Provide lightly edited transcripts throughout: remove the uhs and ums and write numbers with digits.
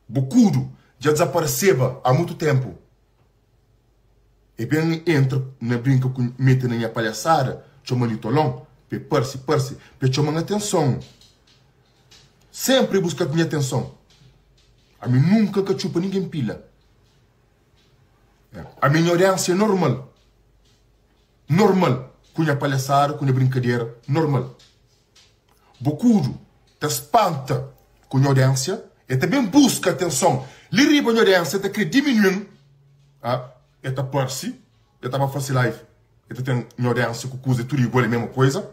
Bokudu dja dizapareseba a mutu tenpu. E ben entra na brinka ku mete na nha palhasada, txoma-m di tolon, pa e parse, parse, pa e txoma-m atenson. Senpri e buska nha atenson. Ami nunka N ka txupa ningen pila. Ami nha odiensia é normal. Normal. Ku nha palhasada, ku nha brinkadera, normal. Bokudu ta spanta ku nha odiensia, e ta ben buska atenson li riba nha odiensia, e ta kre diminui-m, e ta parse, e ta ba fase live, e ta ten nha odiensia ku kuza, é tudu igual, é mesma koisa,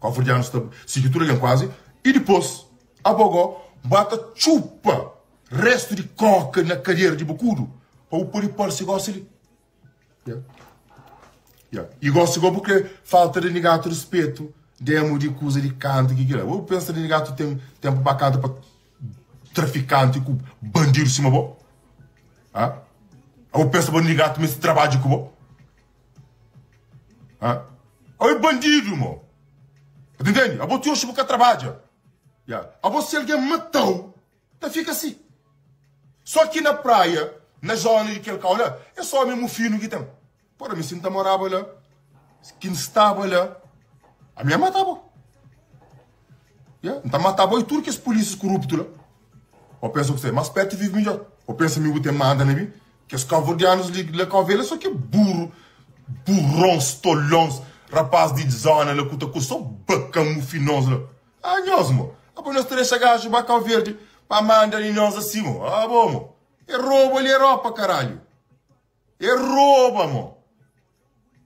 Kabuverdianus ta sigi tudu algen kuazi, i dipos abo go ba ta txupa restu di koka na kadera di bokudu pa bu pode parse gosi li. Yeah. E gosi go bu kre falta de nigato respeto demo di kuza di kanta ki kila. Bu pensa de nigato tem tempo pa kanta pa trafikante ku bandido sima bo? Ha? Ou pensa bo nigato mesti trabadju ku bo? Ha? Ou é bandido, mo. Tá entende? Abo ti oxi bu ka trabadja. Yeah. Abo se alguém matau, Ta fika si. So ki na praia, na zona di kel kau la, é so omi mufinu ki ten. Pora, mi si N ta moraba la, ki N staba la, ami N mataba. Ya, N ta mataba i tudu kes polísias kuruptu la. Bo pensa ku se, mas pertu vive midjor. Bo pensa mi bu ten manda na mi? Kes kauverdianus li la Kau Velha so ke buru, burons, tolons, rapaz di zona la ku ta ku so bakan mufinons la. Ah nhos mo, abo nhos ta dexa gaju ba Cabo Verde pa manda di nhos asi mo, abo mo, é robo ali Europa caralho, é roba mo,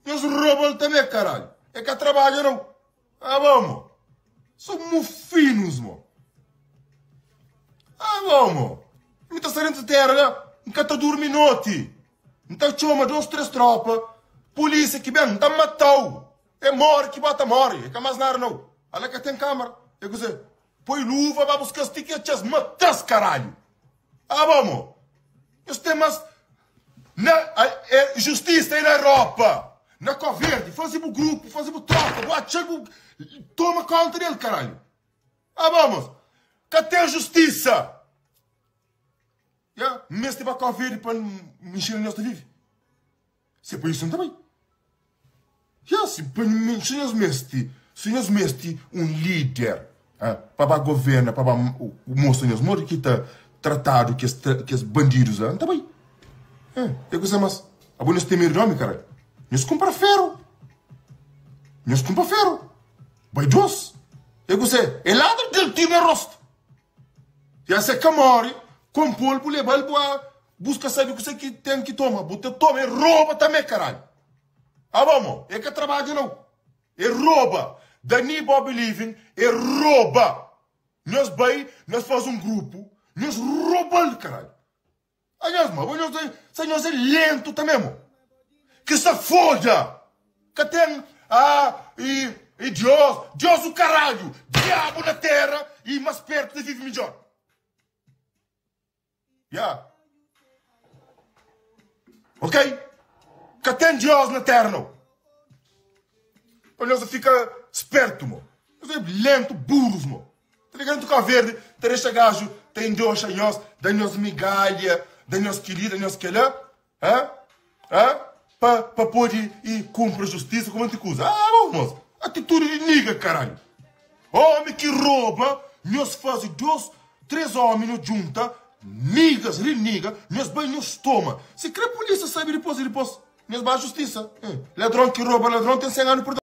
nhos roba-l també caralho, é ka trabadja não, abo mo, so mufinus mo, abo mo, mi ta sta dentro terra la, N ka ta durmi noti, N ta txoma dos tres tropa, polícia ki ben, N ta matau. É mori ki bota mori, é ka mas nada nau. Ala ka ten kamara, é kuze? Poi luva ba buskas ti ki atxas, matas karalhu. Abo mo, nhos ten mas na é justisa é na Europa, na Cabo Verde, faze bu grupo, faze bu tropa, bu atxal bu toma konta del karalhu. Abo mos, ka ten justisa. Ya, N meste ba Cabo Verde pa N inxina nhos ta vive. Se pa isu N ta bai. Ya, si pa mi, si nhos meste, si nhos meste un líder pa ba governa, pa ba mostra nhos modi ki ta tratadu kes, kes bandidus la, N ta bai. É, é kusa mas. Abo nhos ten medu di omi, karai. Nhos kunpra feru. Nhos kunpra feru. Bai dos. É kusa, é ladra del tiru na rostu. Ya se ka mori, konpol bu lebal bu a buska sabi kuse ki ten ki toma, bu ta toma, e roba tambe karalhu. Abo mo, e ka trabadja nau, e roba. Dani Bob Living e roba. Nhos bai, nhos fazi un grupu, nhos robal karalhu. Anhos mo, nhos sa nhos é lento também mo. Que sa foda. Ka tem ah e e Deus, Deus o caralho, diabo na terra e mais perto de vive melhor. Yeah. Ok? Ka tem Deus na terra não. Nós fica esperto mo. Nós é lento, burros mo. Ta fika dentu Kau Verdi, ta dexa gaju ta indoxa nhos, da nhos migalha, da nhos keli, da nhos kela, ha? Ha? Pa, pa pode i kunpra justisa ku monti kuza. Ah, bom, mos, atitudi di niga, karalhu. Omi ki roba, nhos faze dos, tres omi nhos djunta, nigas, ri niga, nhos bai nhos toma. Si kre polisia sabe dipos i dipos, nhos ba justisa. Ladron ki roba ladron ten 100 anu perdon.